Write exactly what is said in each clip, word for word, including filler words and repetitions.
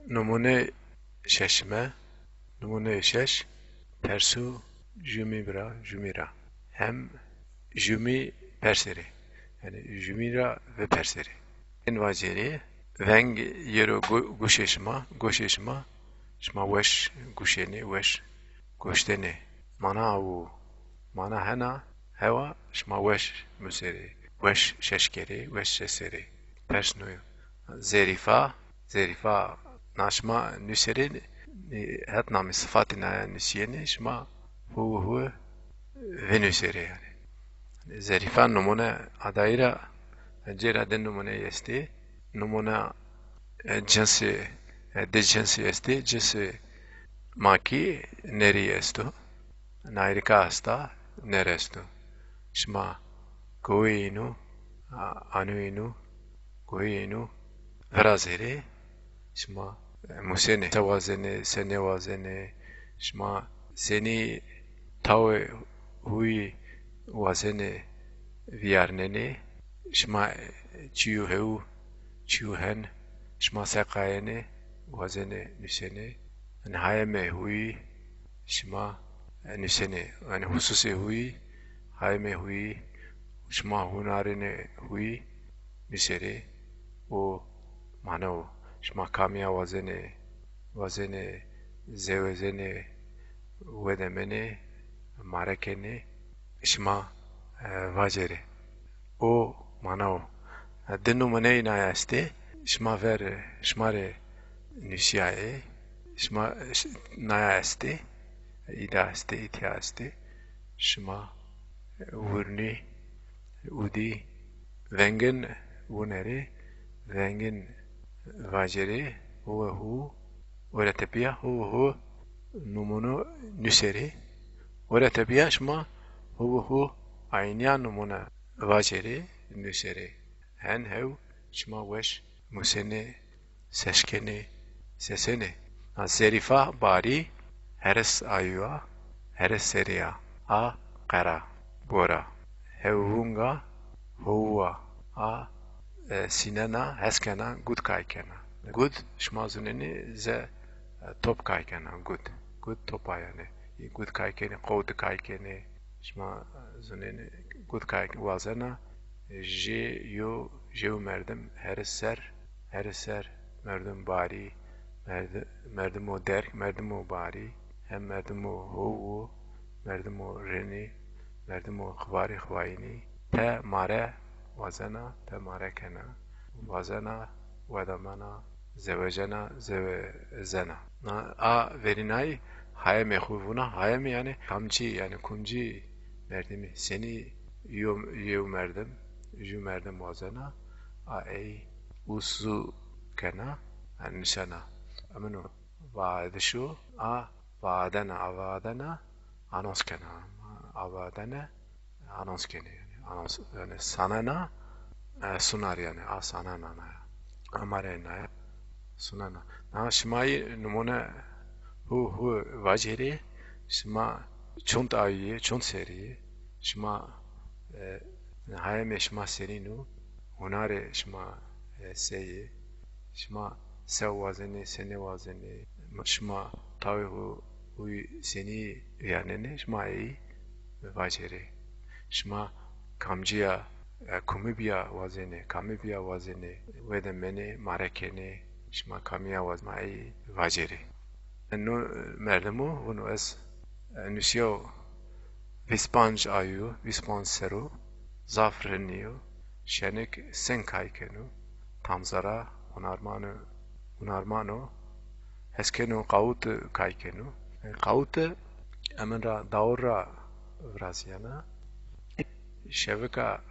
Numune şeşime, numune şeş, persu jumî ra, jumî ra. Hem jumî persê rê. Yanî jumî ra ve persê rê. Ên vacerê, veng yero gu-, guşê şima, goşê şima, şima weş guşenê, weş goştenê. Mana awu, mana hena, hewa şima weş muserê, weş şeş kerê, weş şeserê. Pers no yo. Zerîfa, zerîfa na şima nuserê, e, het namî sifatî naya nusîyenê, şima hu hu vinusêrê yanî. Zerîfa numune adayî ra, cêra di numuneyî estê. Numuna, e, cinsê, e, di cinsî estê. Cinsê makî nerî esto. Nayrika esta, ner esto. Şima goyê înu, a-, anû înu, goyê înu virazêrê. Şima, e, musenê, se wazenê, se nêwazenê, şima senî tawê huyî wazenê vîyarnenê, şima, e, çîyo hew, çîyo hen, şima se qayenê, wazenê nusenê. Yanî hayemê huyî şima, e, nusenê. Yanî hususê huyî, hayemê huyî, şima hunarênê huyî nuserê. O mane o. Şima kamîya wazenê, wazenê, zewezenê, wedemenê, mare kenê, şima, e, vacerê. O mana o. E, di numuneyî naya estê. Şima ver, şima rê nusîyayê. Şima ş-, naya estê. Îda estê, îtya estê. Şima vurnî, udî, vengin wunerê, vengin vacerê, hu ve hu, were tepîya hu ve hu numunu nuserê. Were tepîya şima hu ve hu aynîya numuna vacerê, nuserê. Hen hew şima weş musenê, seşkenê, sesenê. A zerîfa barî, heris ayuya, heris serîya, a qera, bora. Hewvunga, howuwa, a, e, sînena, hes kena, gud kay kena. Gud, şima zunenî ze, e, top kay kena, gud. Gud topa yanî. Gud kay kenî, qowdi kay kenî. Şima, e, zunenî gud kay wazena, jê yo, jew merdim, heris ser, heris ser, merdim barî, merdi-, merdimo derg, merdimo barî, hem merdimo how o, merdimo rinî, merdimo xivarî xiwayînî, te mare wazena, te mare kena, wazena, wedamena, zewecena, zewezena. Na, a verînayî hayemê xwu vûna, hayemê yanî kamcî, yanî kumcî merdimî, senî yo, yew merdim, jû merdim wazena, a ey usu kena, yanî nusena. Emino vaedişo, a vaedena, a vaedena, anons kena, a vaedene, anons kenê, yanî anons, yanî sanena, e, sunar yanî, a sanena na ya. Amare na ya. Sunena. Na şimayî numune hu hu vacerê, şima çond ayî yê, çond serî yê, şima, e, hayemê şima senîn o, hunarê şima, e, se yê, şima se wazenê, se nêwazenê, şima tawê hu, huyî senî vîyarnenê, şima ey vacerê. Şima kamcîya, e, kumî bîya wazenê, kamî bîya wazenê, wedemenê, mare kenê, şima kamîya waz-, ma ey vacerê. No merdimo vûno ez, e, nusîyaw vîst panc ayo, vîst panc serro, zaf rinî yo, şenik seng kay keno, tamzara, hunarmano, hunarmano, hes keno qawit kay keno. E, qawit emin ra dawir ra virazîyena. Şevika,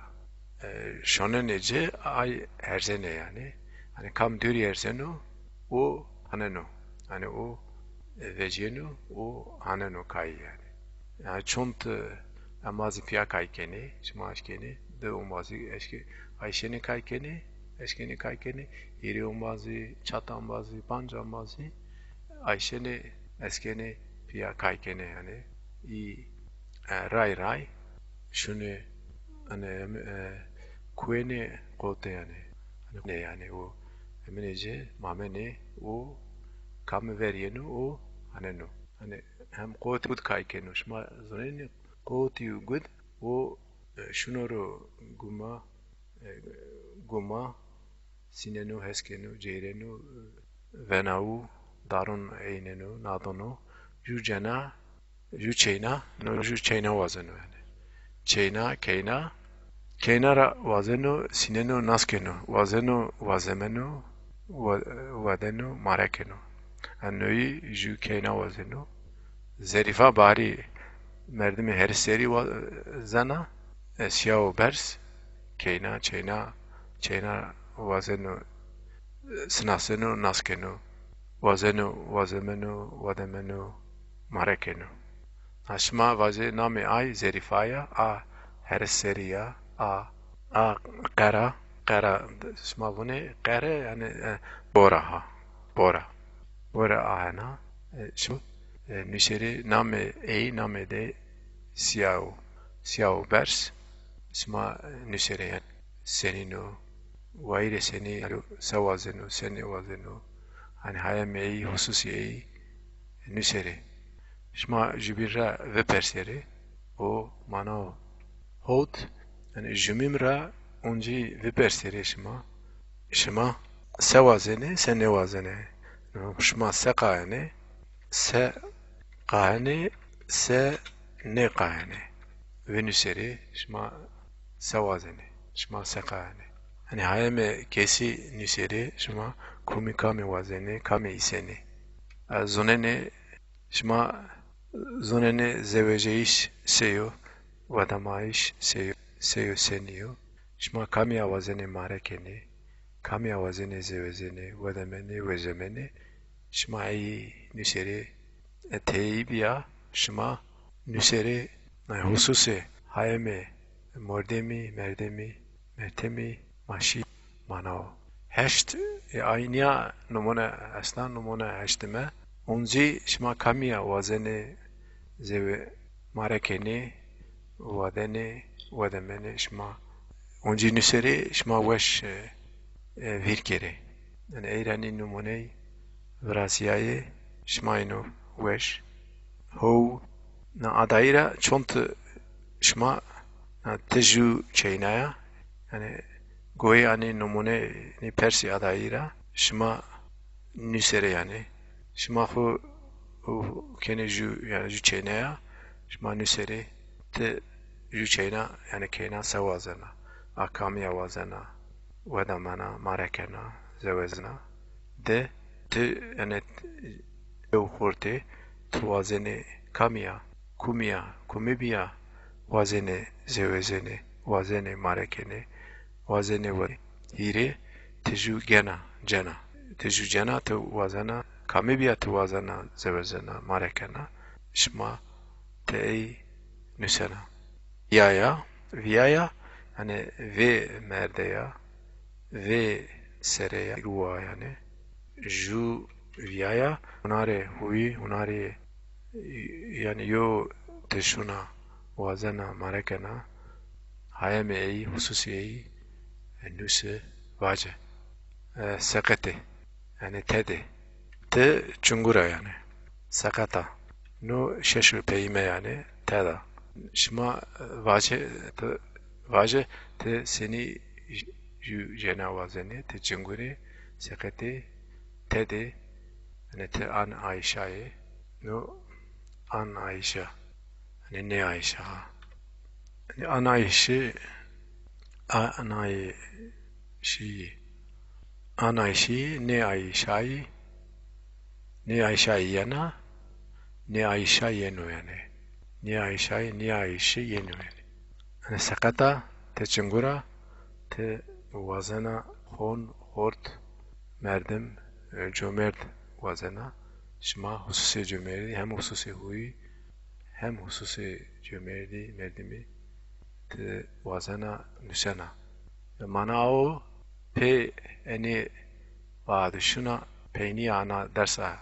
e, şonenê ci ay erzenê yanî. Hanî kam dûrî erzeno, o haneno. Hanî o, e, vecîyeno, o haneno kayî yanî. Yanî çond, e, embazî pîya kay kenê, şima eşkenê, di embazî eşke-, ayşenê kay kenê, eşkenê kay kenê, hîrê embazî, çat embazî, panc embazî, ayşenê, eskenê, pîya kay kenê yanî. Î, e, ray ray şunê, hanî, em, e, kuwenê qotê yanî. Hanî, ne yanî o, eminê ci, mamenê o, Kami ver yeno, o haneno. Hanî hem qot gud kay keno. Şima zonenî qotî û gud o, e, şino ro guma, e, guma, sîneno, hes keno, ceyreno, e, venawu, daron eyneno, nadono. Ju cena, ju çeyna, no ju çeyna wazeno yanî. Çeyna, keyna, keyna ra wazeno, sîneno, nas keno, wazeno, wazemeno, wa-, wadeno, mare keno. Enoyî ju keyna wazeno. Zerîfa barî merdimê her serî wa-, zena, e, sîya û berz, keyna, çeyna, çeyna wazeno, e, sinaseno, nas keno, wazeno, wazemeno, wademeno, mare keno. Ha, şima vazê namê ay Zerîfa ya, a her serî ya, a, a qera, qera, şima vunê qere, yanî, e, bora ha, bora. Bora ahena, e, şima, e, nusêrê namê ey, namê de sîya û, sîya û berz, şima, e, nusêrê yanî senîn o, wayîrê senî, se wazeno, se nêwazeno, hanî hayemê ey, hususî ey, nusêrê. Şima jubîn ra vipersêrê, o mana o. Hot, yanî jumîm ra oncî vipersêrê şima. Şima se wazenê, se nêwazenê. Şima se qayenê, se qayenê, se nêqayenê. Vinusêrê, şima se wazenê, şima se qayenê. Hanî hayemê kesî nusêrê, şima kumî kamî wazenê, kamî îsenê. Ez zonenê, şima zonenê zewejeyîş se yo, wedamayîş se yo, se yo, senî yo. Şima kamîya wazenê mare kenê, kamîya wazenê zewezenê, wedemenê, wezemenê. Şima ey nusêrê, e, teyî bîya, şima nusêrê, e, hususê hayemê mordemî, merdemî, mertemî, maşî, mana o. Heşt, e, aynîya numune esta, numune heştime. Oncî şima kamîya wazenê zewe mare kenê, wadenê, wedemenê, şima oncî nusêrê, şima weş, e, e, vîr kerê. Yanî ey ra nî numuney virazîyayê, şima ino weş. How, na adayî ra çond şima, na ti ju çeyna ya. Yanî goyê anî numune nî persî adayî ra şima nusêrê yanî. Şima xwu kenê ju, yanî ju çeyna ya. Şima nusêrê ti ju çeyna, yanî keyna se wazena. A kamîya wazena, wedamena, mare kena, zewezena. De ti, yanî, ew xortê, ti wazenê kamîya, kumîya, kumî bîya, wazenê zewezenê, wazenê mare kenê, wazenê we hîrê, ti ju gena, cena. Ti ju cena, ti wazena, kamî bîya ti wazena, zewezena, mare kena. Şima ti ey nusena. Vîyaya, vîyaya, yanî vê merde ya, vê sere ya, ruwa yanî. Ju vîyaya, hunarê huyî, hunarê, yanî yo ti şuna wazena, mare kena, hayemê ey, hususî ey, nusi, vace. E, seqetê, yanî tedê. Ti çingura yanî. Seqeta. No şeş û peyîme yanî teda. Şima, e, vace, ti, vace, ti senî ju cena wazenê, ti çingurê, seqetê, tedê, yanî ti an ayşayê. No an ayşa. Yanî nê ayşa ha. Yanî an ayşî, a-, anayşî. Anayşî, nê ayşayî, nê ayşayî yena, nê ayşa yeno yanî. Nê ayşayî, nê ayşî yeno yanî. Yanî seqeta, ti çingura, ti wazena xon, xort, merdim, e, comerd wazena. Şima hususê comerdî, hem hususê huyî, hem hususê comerdî, merdimî ti wazena nusena. Mana o, pê enê vadişuna peynîya ana dersa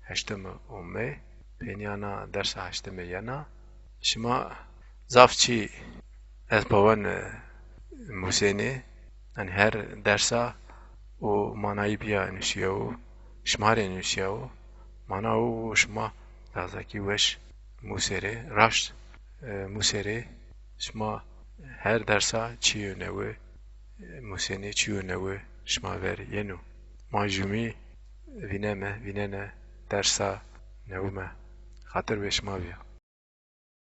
heştimi ome, peynîya ana dersa heştimi yena. Şima zaf çî ez bawen, e, musenê, yanî her dersa o manayî bîya nusîyawo, şima rê nusîyawo. Mana o şima Zazakî weş muserê, raşt e, muserê, şima her dersa çîyo newe e, musenê, çîyo newe şima ver yeno. Ma jumî vîneme, vînene dersa newime. Xatir be şima bîya.